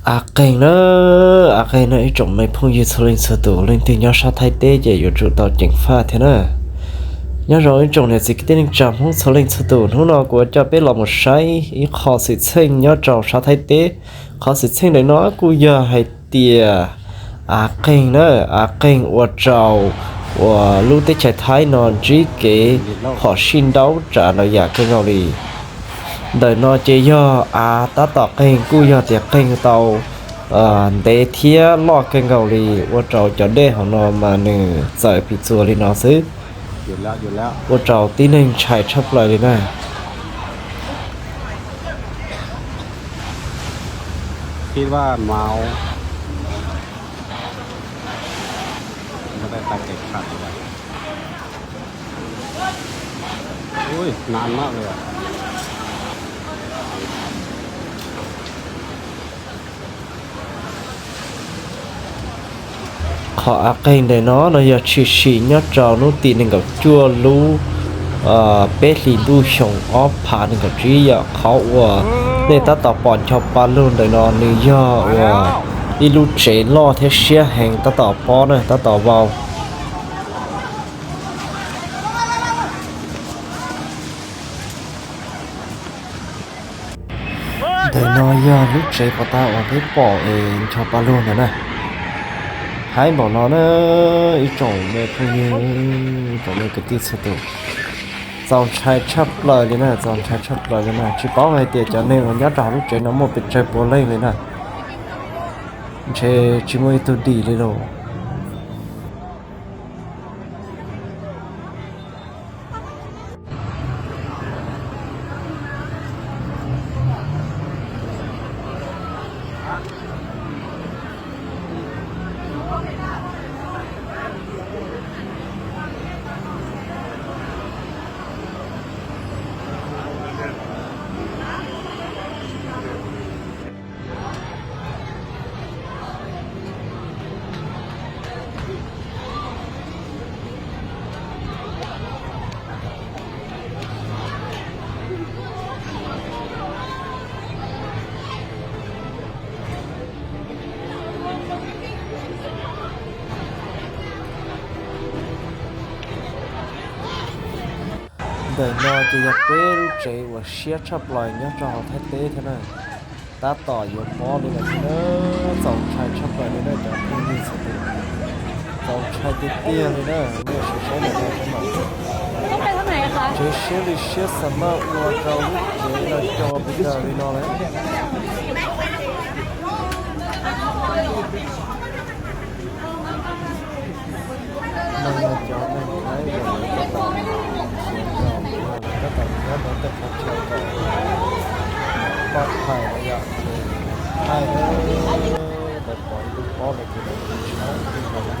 Av qeeg na, av qeeg na ib tsoom me phooj ywg txhua leej txhua tus, leej twg nyob sab Thaib teb ces yuav tsum tau ceev faj thiab na. Nyob zoo ib tsoom niam txiv kwv tij neej tsa Hmoob txhua leej txhua tus, hnub no kuv yuav coj peb los mus saib ib qho xwm txheej nyob rau sab Thaib teb. Qhov xwm txheej ntawm no kuj yog hais tias av qeeg na, av qeeg ua rau uas lub teb chaws Thaib no ntsib kev phom sij ntaub tsav ntau yam kawg nkaus li. Ntawm no ces yog av tab tom qeeg, kuj yog tias qeeg tau ntev thiab loj kawg nkaus li, ua rau cov dej hauv no mas nws txawm pim txuas li no xwb, ua rau tib neeg ntshai tshaj plaws li na. Qhov av qeeg ntawm no no yog tshwm sim nyob rau hnub tim nees nkaum cuaj lub peb hlis ntuj xyoo ob phav nees nkaum tsib yom. Qhov uas nej tab tom pom ncho pa lug ntawm no nws yog uas ib lub tsev loj thiab siab heev tab tom pob na, tab tom vau. Ntawm no yog lub tsev pov tag uas peb pom es ncho pa lug ntawm na. Haib npaum no na, ib tsoom me phooj ywg, ib tsoom me kwv tij txhua tus, txaus ntshai tshaj plaws li na, txaus ntshai tshaj plaws li na. Tsis paub hais tias cov neeg uas nyob rau hauv lub tsev no muaj pes tsawg puas leej li na. Ntshe tsis muaj ib tug dim li lauj. Ntawm no ces yog peb lub tsev uas siab tshaj plaws nyob rau hauv Thaib teb thiab na. Tab tom yuav pob li lawm thiab na, txaus ntshai tshaj plaws li na cov phooj ywg txhua tus. Txaus ntshai tiag tiag li na, nej sim saib ntawm no seb mas. Tsev siab li siab xa maj ua rau lub tsev no co pes tsawg li no lawm. No yog cov neeg Thaib uas lawv tab tom khiav zos, lawv tab tom nyob rau tej qhov chaw kom poj thaij no yom, ces thaij na, lawv pom ib tug pob no ces lawv tsis tau ua li ntawd.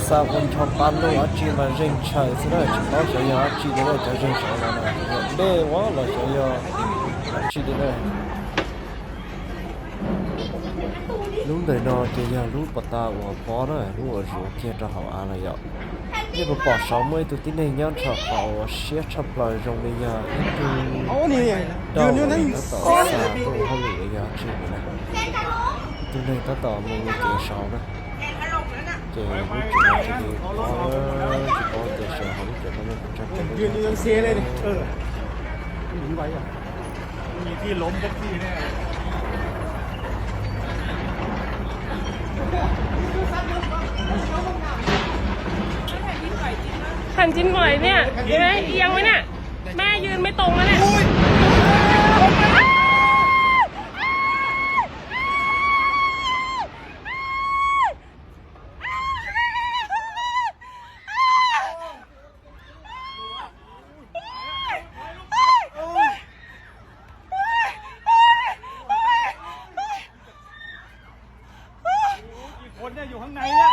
Xa ua ncho pa lug dab tsi mas zeeg tshaws xwb na, tsis paub xyov yog dab tsi li na, cov zeeg saud no na, yog dej los xyov yog dab tsi li na. Lub ntawm no ces yog lub pov tag uas pob na, lub uas zuav kiag rau hauv av lawm yom. Nej puas pom saud muaj ib tug tib neeg nyob nrho qhov uas siab tshaj plaws zoo li yog ib tug dab tsi tab tom xa tuaj hauj lwm los yog dab tsi li na. Ib tug neeg tab tom mus kev saud na. Ces lub tsev no cia li pob, tsis paub tias sawv hauv lub tsev no nej puas ntshai. Hành chính giỏi nè, đấy, yên quá nè. Máยืนไม่ตรงแล้วเนี่ย Ui,กี่คนเนี่ยอยู่ข้างในเนี่ย